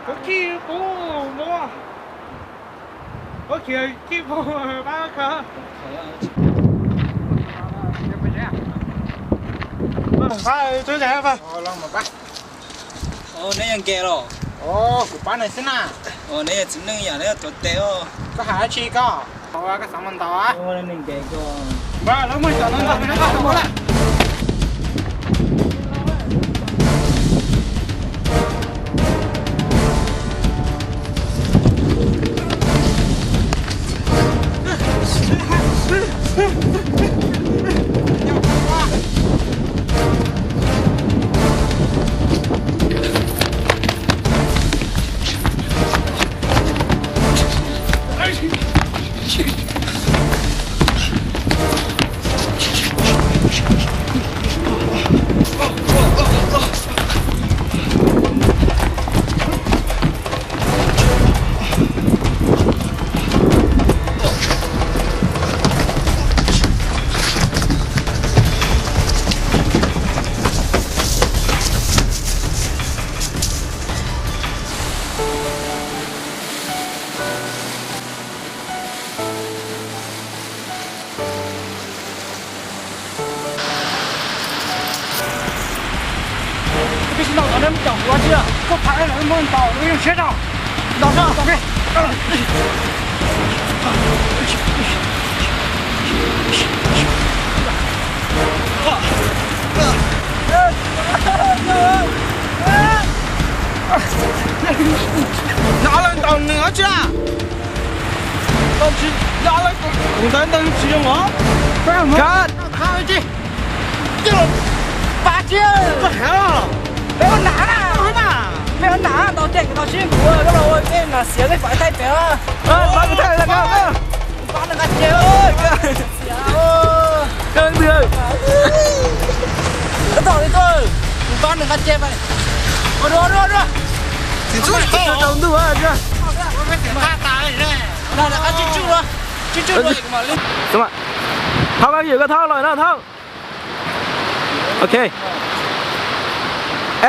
Kuv khib pub mus. Kuv khib khib pub pab khaws. Pab, pab. Neb yog Nkees los? Kuv pab nws xwb na. Neb yog txiv neej yam neb yog tuav tes os. Koj hais dab tsi koj? Koj xav mus ntaus? Lawv muaj cov no ntaus, koj mus lawm. Peb tsis ntaus tau, neb mus caum kuv tsi. Koj tham lawv muab ntaus, lawv yeej siab zog. Ntaus tso, ntaus peb. Ntaus lawv, ntaus nws tsi. Ntaus tsis ntaus lawv, kuv ntaus ntaus tsis zoo os. Pab tsi. Pab tsi. Peb ua nam na. Peb ua nam, ntaus ceg kuv ntaus sib kuv, koj los ua peb nam xiav peb faim thaij pem. Pab kuv thaij. Pab nws nqa ceg. Xiav. Koj tom li tuaj, pab nws nqa ceg pem. Ua dua, ua dua, ua dua. Tsis tau ntuj. Nqa tsuj tsuj dua, tsuj tsuj dua. Thaub, koj ywm koj thaub los no thaub. Ok.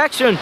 Action.